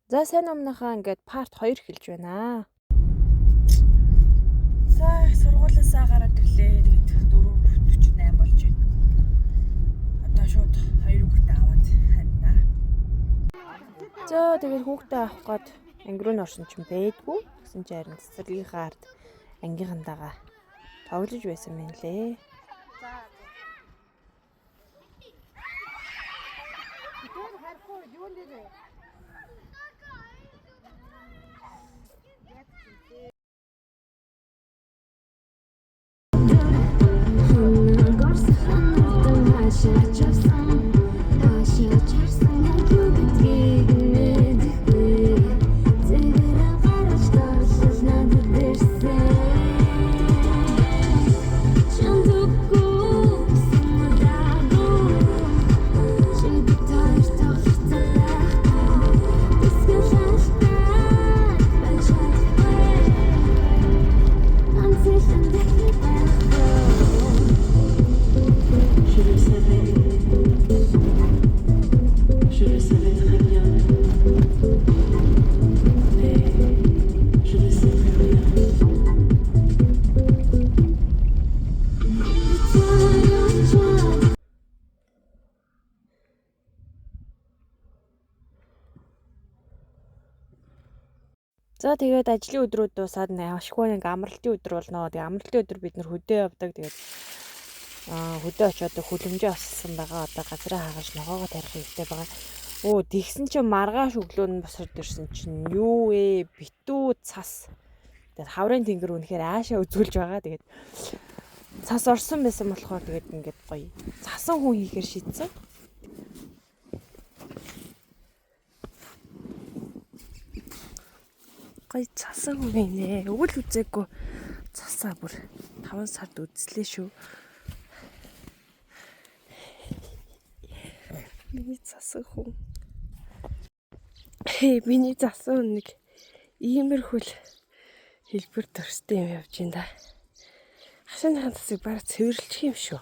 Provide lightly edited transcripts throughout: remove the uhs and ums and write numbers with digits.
За сайн өмнөхөө ингээд part 2 эхэлж байна. За сургуулиасаа гараад ирлээ. Тэгээд 4:48 болж байна. Одоо шууд хоёр хүүхдээ аваад харина. За тэгээд хүүхдээ авах гээд анги руу н орсон чинь байдгүй. Тэгсэн чинь харин цэцэрлэгийнхаа ард ангийнхантайгаа тоглож байсан юм лээ. Je le savais. Je le savais très bien. Mais je ne sais plus rien. За тэгээд ажлын өдрүүд дуусаад ашгүй нэг амралтын өдөр болно. Тэгээд амралтын өдөр бид нар хөдөө явдаг. Тэгээд хөдөө очиод хүлэмжээ оссон байгаа. Одоо газраа хагаж ногоогоо тарих хэрэгтэй байгаа. Өө тэгсэн чинь маргааш өглөө нь босоод ирсэн чинь юу вэ? Битүү цас. Тэгээд хаврын тэнгэр үнэхээр аашаа үзүүлж байгаа. Тэгээд цас орсон байсан болохоор тэгээд ингээд гоё. Цасан хүн хийхээр шийдсэн. Гоё цасан хүн нэ. Өвөл үзээгүй цасаа бүр 5 сард үзлээ шүү. Миний цасан хүн. Хей, миний цасан хүн нэг иймэрхүү л хэлбэр төрстэй юм явж ин да. Хашааныхаа цасыг бараг цэвэрлчих юм шүү.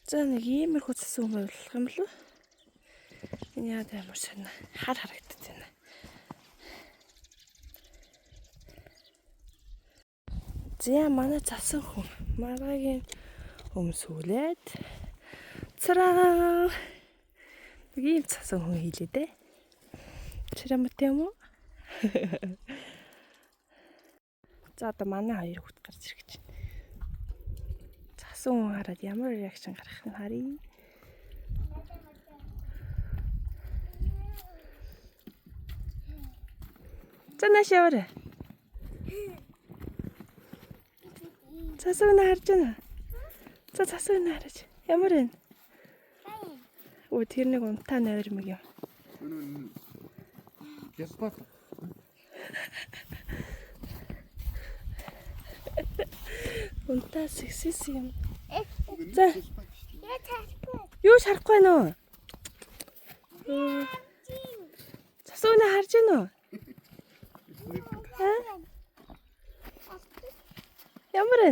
За нэг иймэрхүү цасан хүн болох юм болов уу? Энэ яад амар сонь хар харагддаг байна. За манай цасан хүн маргагийн өмсүүлээд цараа нэг ийм цасан хүн хийлээ дээ. Чирамт юм уу? За одоо манай хоёр хүүхд гарч ирэх гэж байна. Цасан хүн хараад ямар реакшн гаргах нь харъя. За нааш яваарай. Цасан үнэ харж байна. За цасан үнэ хараж. Ямар вэ? Өө тэр нэг унтаа нойрмог юм. Бясбат. Унтаа сексис юм. За. Юу ч харахгүй байна уу? Цасан үнэ харж байна уу? Аа? Ямар вэ?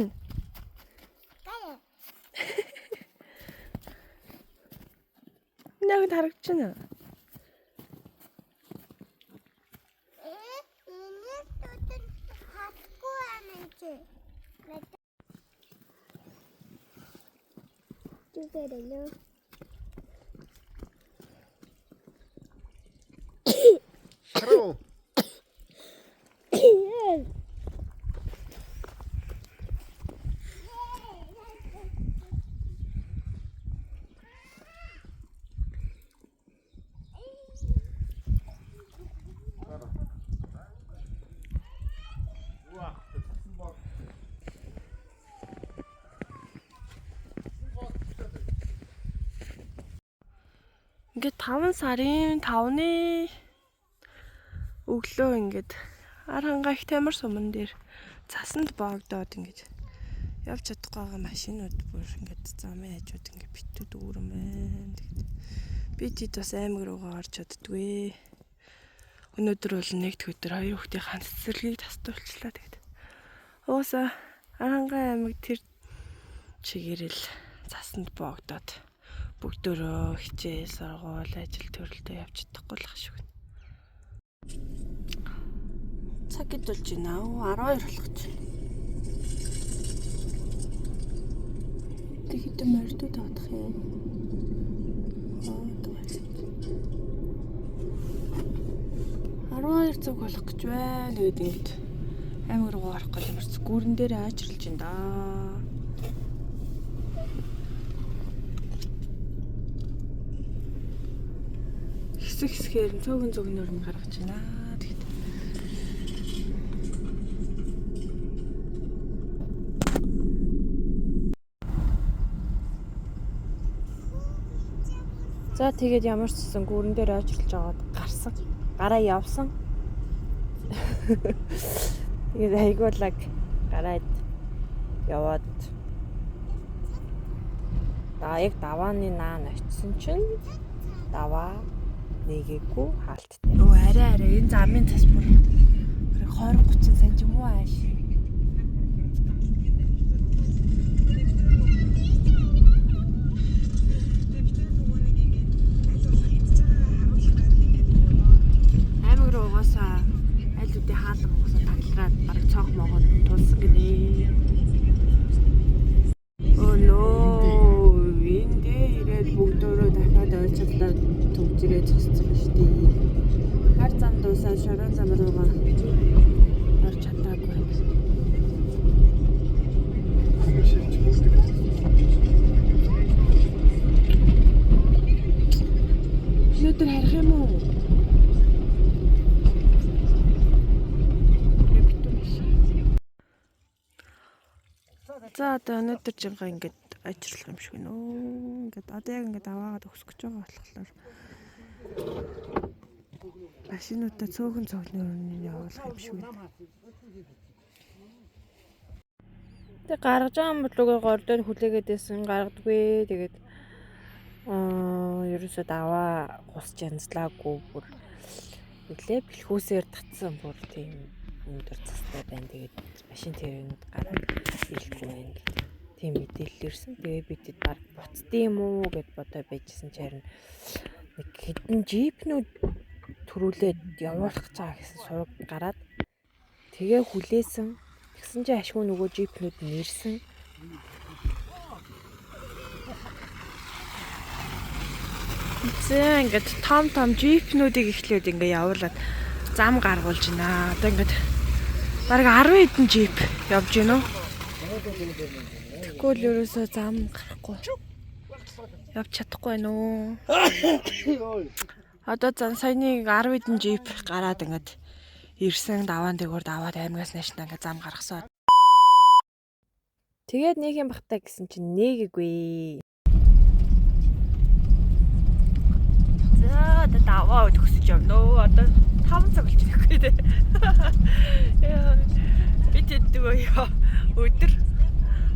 Нэг харагдаж байна уу? Шаруу. Ингээд 5 сарын 5-ны өглөө ингээд ар хангаа их тамир суман дээр цасанд боогдоод ингээд явж чадахгүй байгаа машинууд бүр ингээд замын хажууд ингээд битүү дүүрэн байна. Тэгээд би тэд бас аймаг руугаа орж чаддгүй. Өнөөдөр бол нэгд өдөр хоёр хүүхдийн ганц цэцэрлэгийг тастуулчлаа. Тэгээд угаасаа ар хангаа аймаг тэр чигээрэл цасанд боогдоод Бүгдөө хичээл, сургууль, ажил төрөлдөө явж чадахгүй л ах шиг байна. Цаг хэд болж байна аа? 12 болох гэж. Тэг хэдэн морьдууд авах юм. Аа 12 цаг болох гэж байна. Тэгээд ингэж аймаг руу гарах гол юмарч гүрэн дээр аажралж байна да. Хэсэг хэсгээр нь цөөхөн цөөхнөр нь гаргаж байна. Тэгэхэд За тэгээд ямар ч гэсэн гүрэн дээр ойчрлж аваад гарсан. Гараа явсан. Тэгээд айгуулаг гараад яваад да яг давааны наан очисон чинь даваа нэгээгүй хаалттай. Өө арай арай энэ замын цас бүр 20 30 сая юм уу ааш. Аймаг руу угаасаа аль хэдийн хаалга угаасаа таглараад бараг цонх могоод тулсан гинэ. Өө нөө эндээ ирээд бүгдөө дахиад ойчрлоо төвжрээ цосцсон шүү дээ. Хар зам дуусаад шорон зам руугаа орж чадаагүй. Хүмүүс шилж мөрдөг. Өнөөдөр харих юм уу? За одоо өнөөдөр жингаа ингээд очирлох юм шиг байна. Өө ингээд одоо яг ингээд аваагаад өсөх гэж байгаа болохоор машинуудаа цөөхөн цөөхнөр нь явуулах юм шиг байна. Тэг гаргаж байгаа амблуугаа гор дээр хүлээгээд байсан гаргадгүй. Тэгээд ерөөсөө даваа гусч янзлаагүй бүр нэлээ бэлхүүсээр татсан бүр тийм өндөр цастай байна. Тэгээд машин тэрнүүд гараад ирэхгүй байна гэдэг тийм мэдээлэл ирсэн. Тэгээ бидэд баг буцдсан юм уу гэд бодоо байжсэн чи харин нэг хэдэн джипнүүд төрүүлээд явуулах гэж байгаа гэсэн сураг гараад тэгээ хүлээсэн. Тэгсэн чи ашгүй нөгөө джипнүүд нэрсэн. За ингээд том том джипнүүдийг эхлээд ингээд явуулаад зам гаргуулж байна. Одоо ингээд бараг 10 хэдэн джип явж гинөө. Тэгэхгүй л ерөөсөө зам гарахгүй. Явж чадахгүй байна уу? Одоо зан саяны 10 хэдэн джип гараад ингээд ирсэн даваан дээгүүр даваад аймагаас наашна ингээд зам гаргасан. Тэгээд нэг юм бахтай гэсэн чинь нээгээгүй. За одоо даваа төгсөж явна өө. Одоо 5 цаг болчих вэ дээ. Яа. Би тэддэг ёо. Өдөр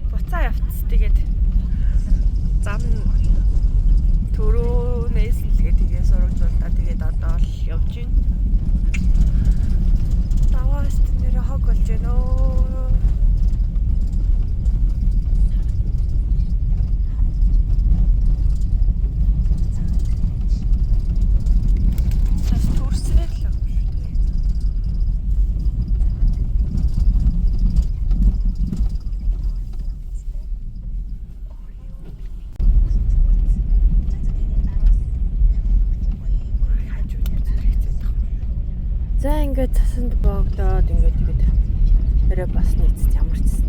буцаа явцс тэгээд зам төрөөнөөс л тэгээд тэгээ сурагжуулаа. Тэгээд одоо л явж гин. Даваа өст нэрэ хог болж байна өө. Бас төрсрэл л юм шүү дээ. Хажууд зэрэгцээд байгаа. За ингээд цасанд боогдоод ингээд тэгээд өрөө бас нийцэж ямар ч гэсэн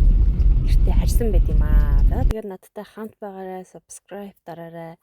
гэртээ харьсан байт юм аа. За тэгээд надтай хамт байгаарай, subscribe дараарай.